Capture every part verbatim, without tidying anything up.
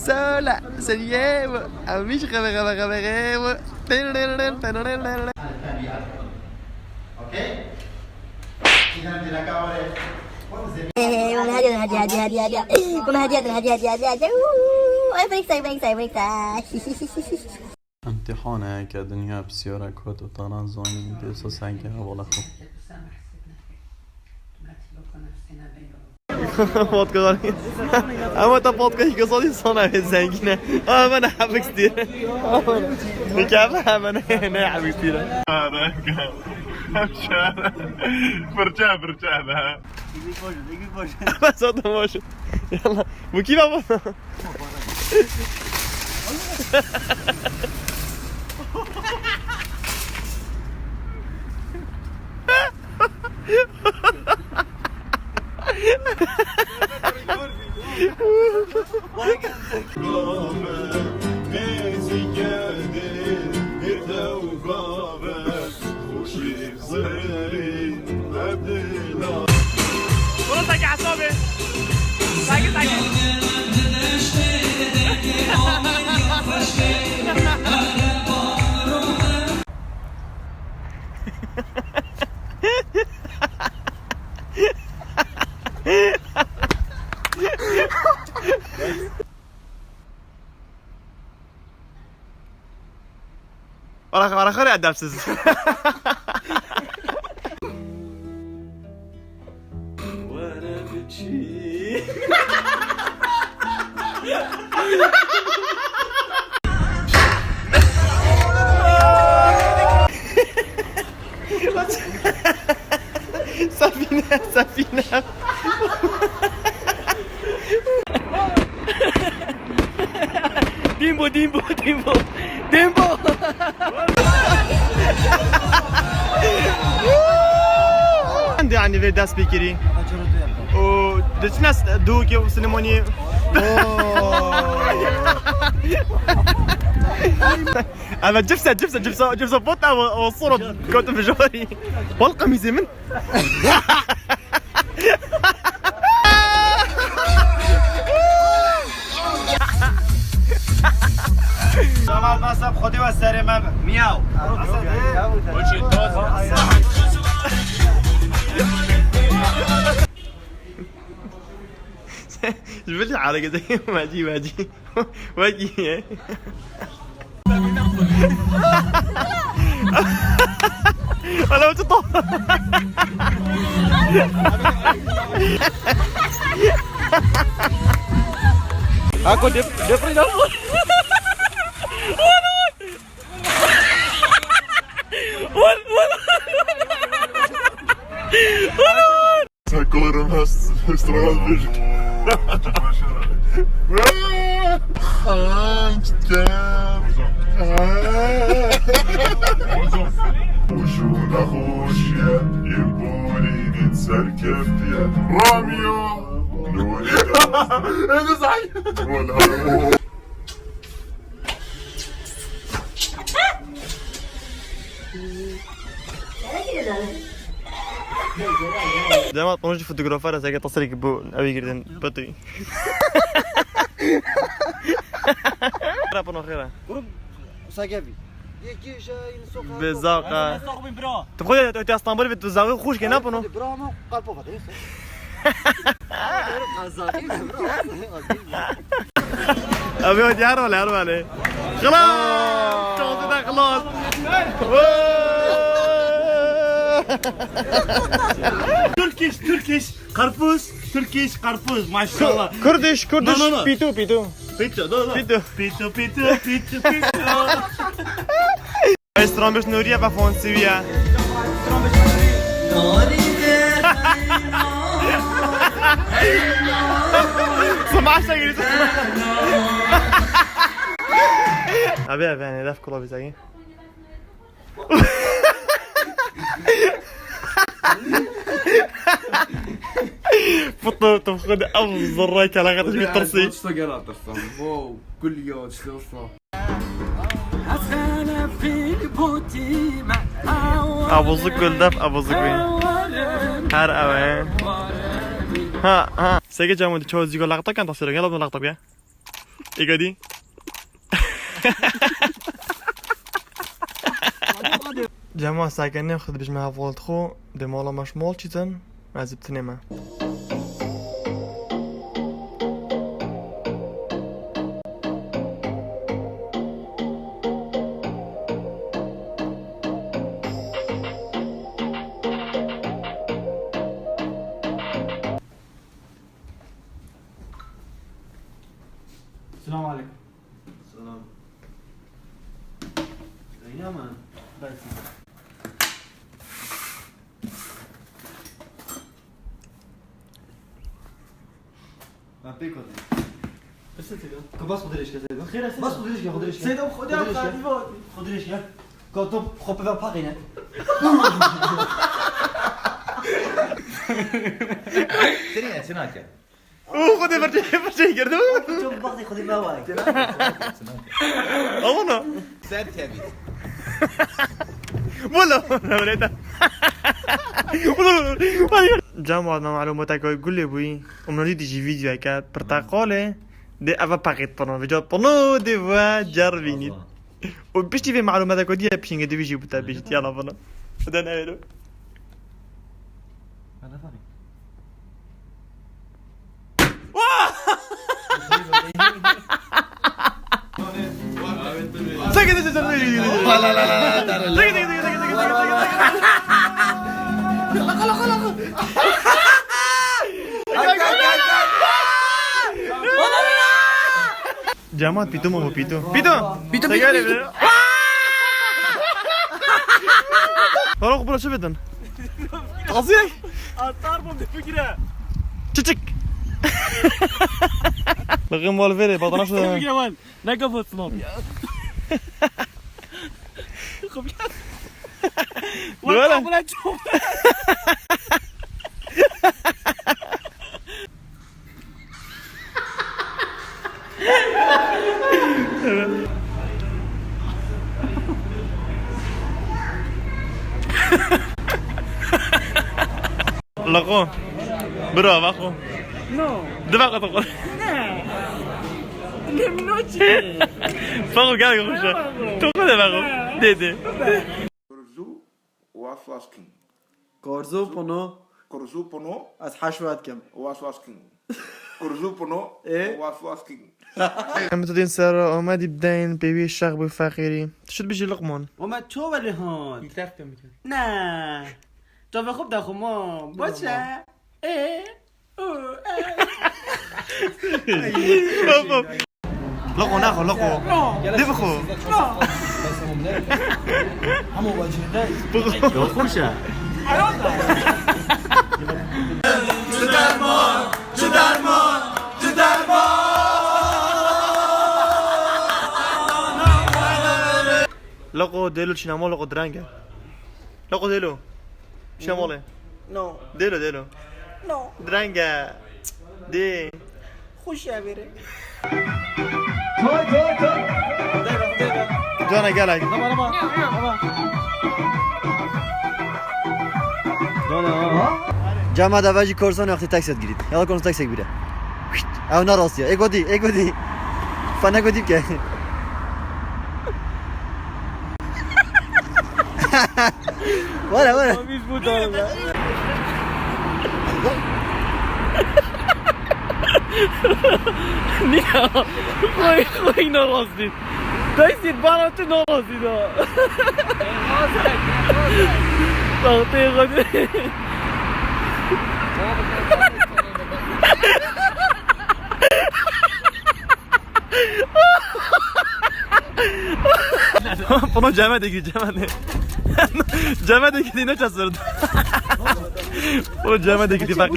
Sola, sérieux, amici, rêve, rêve, rêve, rêve. Hadi, hadi, hadi, hadi, hadi. Bunu hadi, hadi, hadi, hadi, hadi. Uuu, ay, bırak say, bırak say, bırak say. Îmtîhaneke dinya pisyara kot û taran zanîn, dê so sengê hevala xwe. Podcast. Ama ta podcast ke sadi sana ve zengine. Ama ne yapmak istiyor? Mükemmel ama ne, ne yapmak istiyor? Fırça, fırça be. Ama zaten boş. Yallah. Bu kim ama? Bunu sakî, hesabê. Sakî, sakî. Ara, ara xare edepsiz. Were biçî. Sefîne, sefîne. Dîn bo, dîn bo, dîn bo. Dîn bo. Hende anî vê dest pê kirî. Û diçine s-, dûkê û sinemonî. Oo. Eve cipse, cipse, cipse, cipse pot eve o soro gotu bijarî. Bal qemîzê min. Cemal, masa bi xwedê we serê me be. Miyaw. Ji bilî hareketê wecî, wecî. Wekî ye. Alo, tu to. Ako dep-, deprê nasıl? Wal, wal. Sakolarım has-, strana bir. Hançken. Hoşuna hoş ya, impoli git serkeftiye. Romeo. Öyle say. Wala. Demat, panoji fotografer ez eke tasirek bu evi girdim. Pati. Xêra pano xêra. Grup Sagevi. Yekî şey sokağa. Bezaqa. Sokağa bin bro. Tu xwe tu Stanbul ve tu zağı xuş ke ne pano. Bro ama kalpo var. Abi, hadi her wale, her wale. Xelas! Şansına xelas. Turkish, Turkish, karpuz, Turkish, karpuz, maşallah. Kurdish, Kurdish, no, no, no. Pitu, pitu. Pitu, no, no. Pitu. Pitu, pitu, pitu, pitu. Ay, stranbêj Nûriye ve fonsiviye. Smaşta girdi. Abi, abi, yani laf kula bize. Futbol, futbol, ev zerre kelaxet bir tırsı. Çok gel atırsın. Wow, kul ya, çok sağ. Abuzuk gül def, abuzuk gül. Her eve. Ha, ha. Sege camı çoğu zigo laqta kan tasarı. Gel abone laqta ya. Êka dî. Cema sake nêxwe dibêjme hevalêt xwe, dê mala me ji mal çîtin, ez ê bi tinê me. Selamun aleyküm. Selam. Reyna mı? Belki. Ben pek olayım. Bas xwe dirêj ke, Seyda. Xêr e, Seyda. Bas xwe dirêj ke, xwe dirêj ke. Seyda, xwe dirêj ke. Xwe dirêj ke. Ka tu xwe peve paqîne. Seni ya, seni ya. Û xwedê firçe, firçe girdi. Çok bazı xwedê me var. Ama ne? Ser temiz. Wala, wala, wala. Cem, wana malûmata ku gulê bûyî. Umnadî dijî vîdyoyeke pirteqalê. Dê eva paket pano, vêca pano dê ve cer vînît. Û piştî vê malûmata ku diye pişingê divî jî bû te bêjît, yala pano. De ne êlo. Cemat, pîto mu bu, pîto? Pîto, pîto, pîto. Hala xwe bira çi bidin? Taziye. Atar bu bir fikre. Çiçik. Lixim wal vere, badana şu. Fikre wal. Ne kafa sınav. Böyle. Wala çok. Laqo. Bira, vaqo. No. Di vaqo to. Ne. Lemno çi? Vaqo gel konuşa. To ne vaqo? Dedi. Korzu waswaskin. Korzu pono. Korzu pono. Ez heşwet kim. Waswaskin. Kurzu pino. E? Waswaskin. Em tu din ser Ahmedî bideyên pêvî şex bû feqîrî. Tu şit bijî Luqman. Ama ço welê hat? Yükselttim bir kere. Ne. Çavê xwe bide xwe ma. Baş e. E. O, e. Hop, hop. Laqo naxo, laqo. Dê bixo. Bixo. Xweş e. Çi derman, çi derman, çi derman. Laqo dêlo çîna ma, laqo direng e. Laqo dêlo. Çîna malê. No. Dêlo, dêlo. No. Direng e. Dê. Xweş e vêrê. Toy, toy, toy. Cana gelek. Tamam, tamam. Tamam. Cama da vajî korsan yaxtî taksiyet girît. Ya da korsan taksiyek bire. Ew ne rastiye. Ê godî, ê godî. Fena godî ke. Wala, wala. Biz bu dalga. Niye? Koy, koy, narazı. Dayı, bana tu narazı da. Bak, te hadi. Bunu Cem'e de gir, Cem'e de. Cem'e de gir, ne çazırdı? Bunu Cem'e de gir, bak.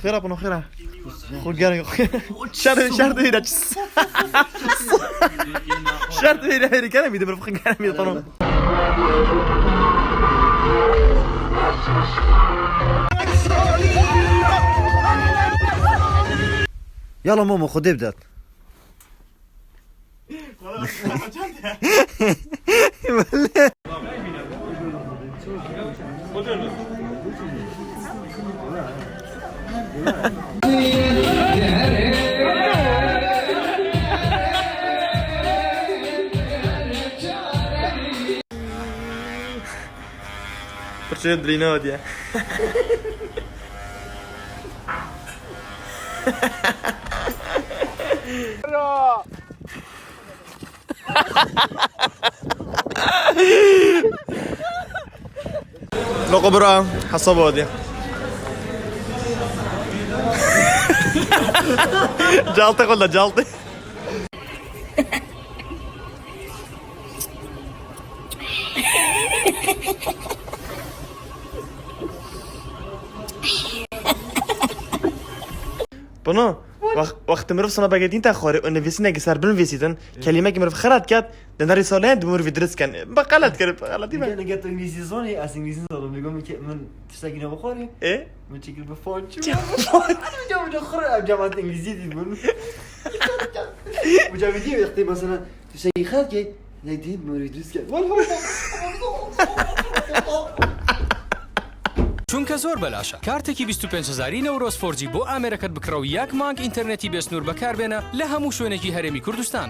Xêra, bunu xêra. Xwe gerek. Şer, şer de hêra. Şer de hêra, hêra, kerem, bir de bir xwe gerek, bir tamam. Yala Momo, Xwedê bidet. Dirîne diye. Loko bira, hesaba diye. Caltı kolla, caltı. Bunu, wex-, wextê mirov sinabeke dîn te xwarê û nivîsînekî ser binivîsîtin, kelîmekî mirov xelat ket, di nerî saleyan di mirov dirist ken. Bi xelat kir, bi xelatî me. Gel, gel, tu îngilîzî zonî, ez îngilîzî zalim. Digo min ke-, min tiştekî ne bixwarî. E? Min çekir bi fon çi? Çi fon? Min çekir bi fon. Min çekir bi fon. Min çekir bi fon. چونکە زۆر بەلاشە. کارتێکی بیست و پێنج هەزاری نەورۆز فۆر جی بۆ ئامێرەکەت بکڕە و یەک مانگ ئینتەرنێتی بێ سنوور بەکاربێنە لە هەموو شوێنێکی هەرێمی کوردستان.